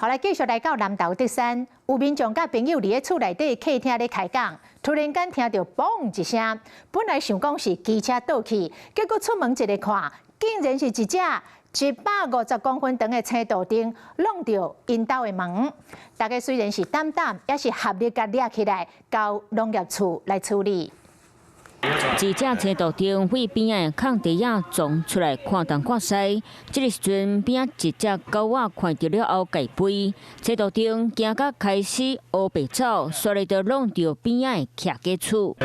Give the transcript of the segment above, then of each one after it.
好來，繼續來到南投竹山，有民眾佮朋友佇咧厝內底客廳咧開講，突然間聽著嘣一聲，本來想講是機車倒去，結果出門一个看，竟然是一隻150公分長的青杜鵑挵著𪜶兜的門。大家雖然是膽膽，也是合力共掠起來，交農業處來處理。一隻青杜鵑對邊仔的空地仔撞出來，看東看西。這个時陣邊仔一隻狗仔看著了後共飛，青杜鵑驚甲開始烏白走，煞來就挵著邊仔的徛家厝。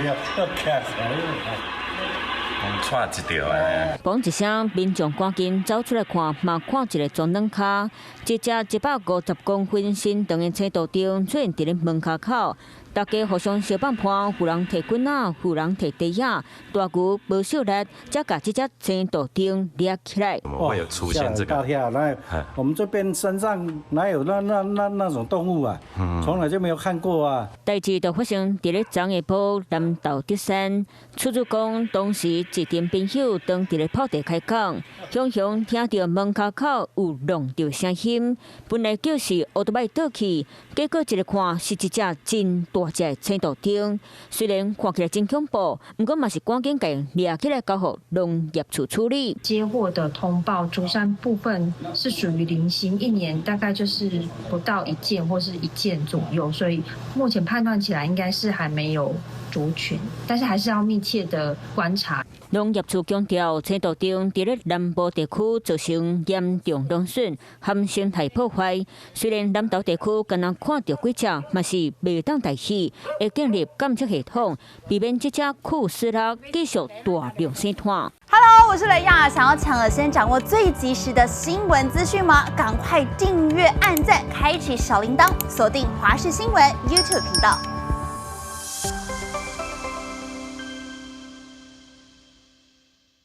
踹一條啊！嘣一聲，民眾趕緊走出來看，嘛看一个裝軟跤，一隻150公分身長的青杜鵑出現佇咧門跤口，大家互相相幫盤，有人提棍仔，有人提袋仔，大牛無小力，才共這隻青杜鵑掠起來。怎麼會有出現這個？大跳，那我們這邊山上哪有那種動物啊？從來就沒有看過啊！代誌就發生佇咧昨下晡南投竹山，厝主講當時一陣朋友當佇咧泡茶開講，雄雄聽著門跤口有挵著聲音，本來就是烏多擺倒去，結果一个看是一隻真大隻的青杜鵑，雖然看起來真恐怖，毋過嘛是趕緊共掠起來交予農業處處理。接獲的通報，竹山部分是屬於零星，一年大概就是不到一件或是一件左右，所以目前判斷起來應該是還沒有族群，但是還是要密切的觀察。農業處強調，青杜鵑佇咧南部地區造成嚴重農損和生態破壞。雖然南投地區敢若看著幾隻，嘛是袂當大意，會建立監測系統，避免這隻庫斯拉繼續大量生湠。 Hello，我是雷亞，想要搶先掌握最及時的新聞資訊嗎？趕快訂閱、按讚、開啟小鈴鐺，鎖定華視新聞 YouTube 頻道。